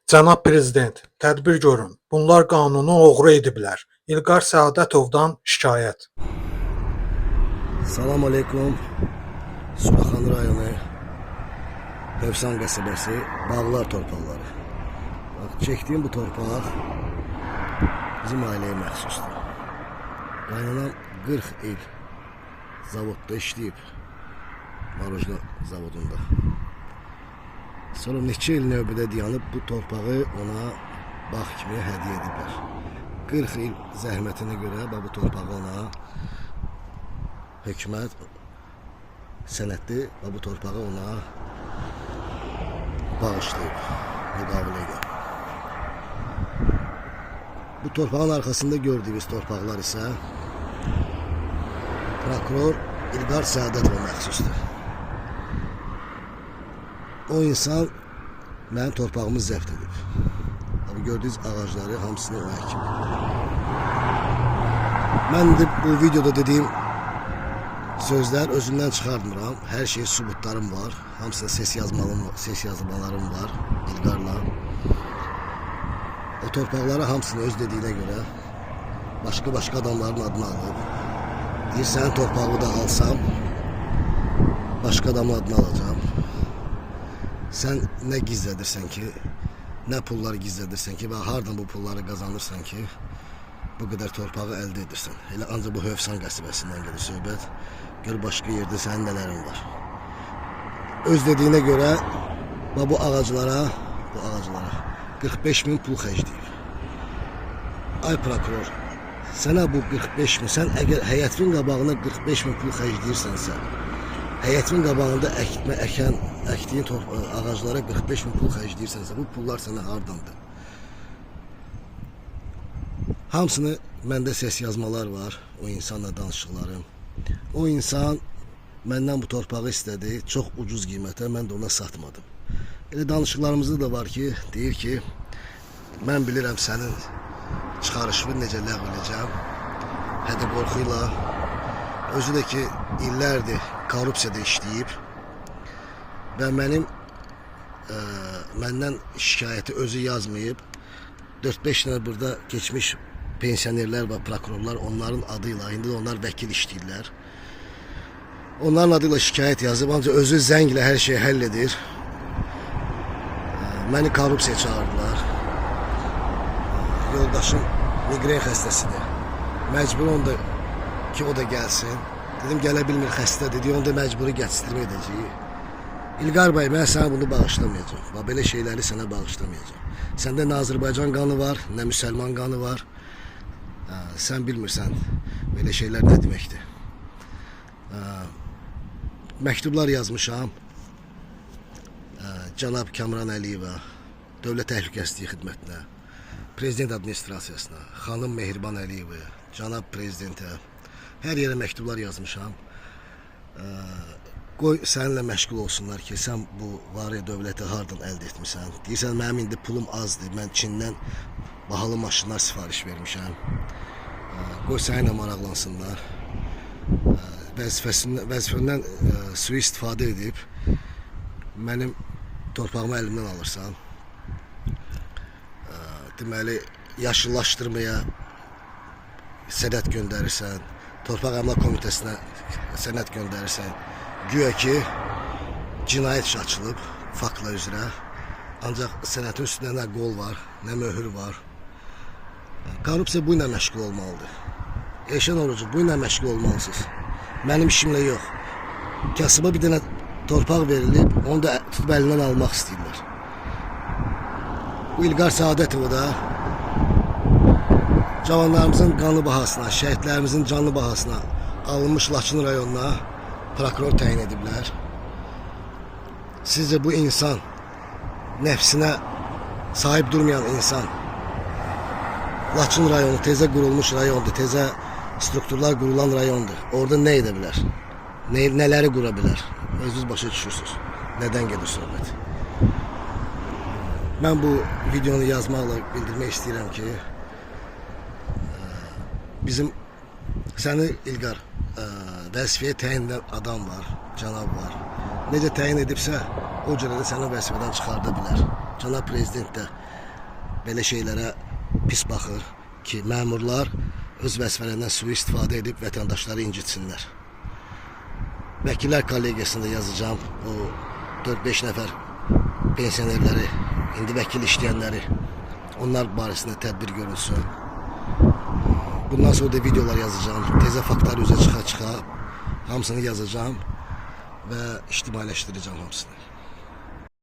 Cənab Prezident, tədbir görün. Bunlar qanunu oğru ediblər. İlqar Səadətovdan şikayət. Salam aleykum. Suraxanı rayonu, Hövsan qəsəbəsi, Bağlar torpaqları. Bax, çəkdiyim bu torpaq bizim ailəyə məxsusdur. Qaynanam 40 il zavodda işləyib. Marojna zavodunda. Sonra neçə il növbədə dayanıb bu torpağı ona bağ kimi hədiyyə ediblər. 40 il zəhmətinə görə bax bu torpağı ona hökumət sənədli və bu torpağı ona bağışlayıb müqavilə ilə. Bu torpağın arxasında gördüyünüz torpaqlar isə prokuror İlqar Səadətova məxsusdur. O insan mənim torpağımı zəbt edib. Bu gördüyünüz ağacları hamısını o əkib. Mən indi bu videoda dediyim sözlər özümdən çıxartmıram. Hər şey sübutlarım var. Hamısında ses yazmalarım var İlqarla. O torpaqları hamısını öz dediyinə görə başqa-başqa adamların adını alıb. Deyir, sənin torpağını da alsam, başqa adamın adını alacağam. Sən nə gizlədirsən ki, nə pullar gizlədirsən ki və hardan bu pulları qazanırsan ki, bu qədər torpağı əldə edirsən. Elə ancaq bu Hövsan qəsəbəsindən gedir söhbət. Gör başqa yerdə sənin nələrin var. Öz dediyinə görə bax bu ağaclara 45 min pul xərcləyib. Ay prokuror, sənə bu 45 min, sən əgər həyətin qabağına 45 min pul xərcləyirsənsə, həyətin qabağında əkdiyin ağaclara 45 min pul xərcləyirsənsə, bu pullar sənə hardandır? Hamısını məndə ses yazmalar var, o insanla danışıqlarım. O insan məndən bu torpağı istədi, çox ucuz qiymətə, mən də ona satmadım. Elə danışıqlarımızda da var ki, deyir ki, mən bilirəm sənin çıxarışını necə ləğv edəcəm. Hədə qorxu ilə. Özü də ki, illərdir korrupsiyada işləyib və mənim məndən şikayəti özü yazmayıb. 4-5 dənə burada keçmiş pensionerlər və prokurorlar onların adı ilə, indi də onlar vəkil işləyirlər. Onların adı ilə şikayət yazıb, ancaq özü zənglə hər şeyi həll edir. Məni korrupsiya çağırdılar. Yoldaşım miqren xəstəsidir. Məcbur onda ki o da gəlsin. Dedim gələ bilmir, xəstədir. Dedi, onu da məcburi gətirmə edəcəyik. İlqar bəy, mən sənə bunu bağışlamayacağam. Bax belə şeyləri sənə bağışlamayacağam. Səndə nə Azərbaycan qanı var, nə müsəlman qanı var. Sən bilmirsən belə şeylər nə deməkdir. Məktublar yazmışam. Cənab Kamran Əliyevə, Dövlət Təhlükəsizliyi Xidmətinə, Prezident Administrasiyasına, xanım Mehriban Əliyevaya, cənab Prezidentə, hər yerə məktublar yazmışam. Qoy səninlə məşğul olsunlar ki, sən bu varı dövləti hardan əldə etmisən? Deyirsən, mənim indi pulum azdır, mən Çindən bahalı maşınlar sifariş vermişəm. Qoy səninlə maraqlansınlar. Vəzifəndən sui-istifadə edib mənim torpağımı əlimdən alırsan. Deməli, yaşıllaşdırmaya sənəd göndərirsən, Torpaq Əmlak Komitəsinə sənəd göndərirsən. Güya ki, cinayət işi açılıb faktla üzrə. Ancaq sənətin üstündə nə qol var, nə möhür var. Korrupsiya bu ilə məşğul olmalıdır. Elşən Orucu, bu ilə məşğul olmalısınız. Mənim işimlə yox. Kasıba bir dənə torpaq verilib, onu da tutub əlindən almaq istəyirlər. Bu İlqar Səadətovu da cavanlarımızın qanı bahasına, şəhidlərimizin canı bahasına alınmış Laçın rayonuna prokuror təyin ediblər. Sizcə bu insan, nəfsinə sahib durmayan insan, Laçın rayonu təzə qurulmuş rayondur, təzə strukturlar qurulan rayondur. Orada nə edə bilər? Nələri qura bilər? Özünüz başa düşürsünüz. Nədən gedir söhbət? Mən bu videonu yazmaqla bildirmək istəyirəm ki, bizim səni İlqar vəzifəyə təyin edən adam var, cənab var. Necə təyin edibsə, o cürə də səni vəzifədən çıxarda bilər. Cənab prezident də Belə şeylərə pis baxır ki, məmurlar öz vəzifələrindən sui-istifadə edib vətəndaşları incitsinlər. Vəkillər kollegiyasında yazacağam o 4-5 nəfər pensionerləri, indi vəkil işləyənləri, onlar barəsində tədbir görülsün. Bundan sonra da videolar yazacağım. Təzə faktlar üzə çıxa-çıxa hamısını yazacağım və ictimailəşdirəcəm hamısını.